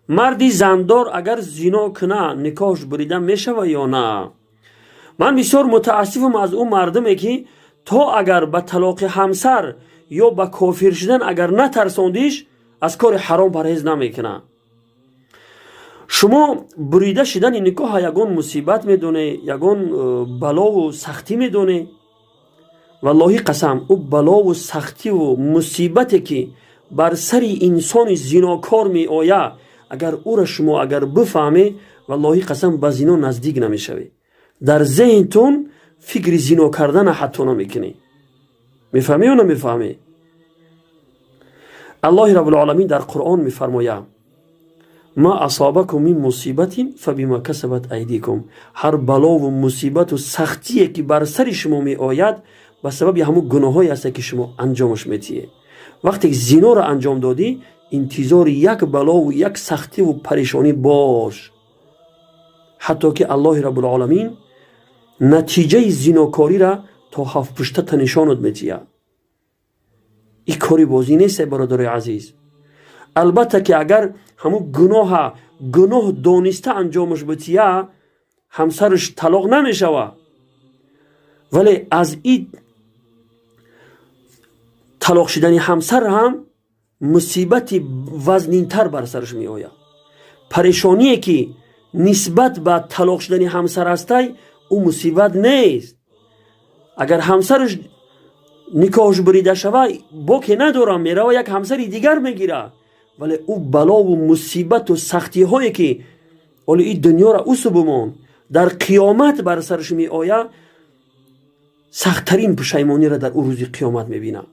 Марди зандор агар зино куна, никоҳш бурида мешава ё на? Ман бисёр мутаассифам аз ӯ мардуме, ки то агар ба талоқи ҳамсар ё ба кофир шудан агар натарсондиш, аз кори ҳаром парҳез намекунад. Шумо бурида шудани никоҳа ягон мусибат медоне, ягон балову сахтӣ медоне? Валлоҳи қасам, ӯ балову сахтиву мусибате, ки бар сари инсони зинокор меояд, агар ӯра шумо агар бифаҳме, валлоҳи қасам, ба зино наздик намешавед. Дар зеҳнтон фикри зино кардана ҳатто намекунӣ. Мефаҳмӣ ё намефаҳмӣ? Аллоҳи раббулоламин дар Қуръон мефармояд: ما أصابكم من مصيبة فبما كسبت أيديكم. Ҳар балову мусибату сахтие, ки бар сари шумо меояд, ба сабаби ҳамун гуноҳҳое ҳаста, ки шумо анҷомаш метиҳед. Вақте зиноро анҷом додӣ, интизори як балову як сахтиву парешонӣ бош, ҳатто ки Аллоҳи раббулоламин натиҷаи зинокориро то ҳафтпуштата нишонат метиҳад. Ин кори бозӣ нест, бародарои азиз. Албатта, ки агар ҳамун гуноҳа гуноҳ дониста анҷомаш бития, ҳамсараш талоқ намешава, вале аз ин талоқ шудани ҳамсар ҳам мусибати вазнинтар бар сараш меояд. Парешоние, ки нисбат ба талоқ шудани ҳамсар ҳастай, ӯ мусибат нест. Агар ҳамсараш никоҳш бурида шава, боке надорам, мерава, як ҳамсари дигар мегирад. Вале ӯ балову мусибату сахтиҳое, ки оли ин дунёро усу бимон, дар қиёмат бар сараш меояд, сахттарин пушаймониро дар ӯ рӯзи қиёмат мебинад.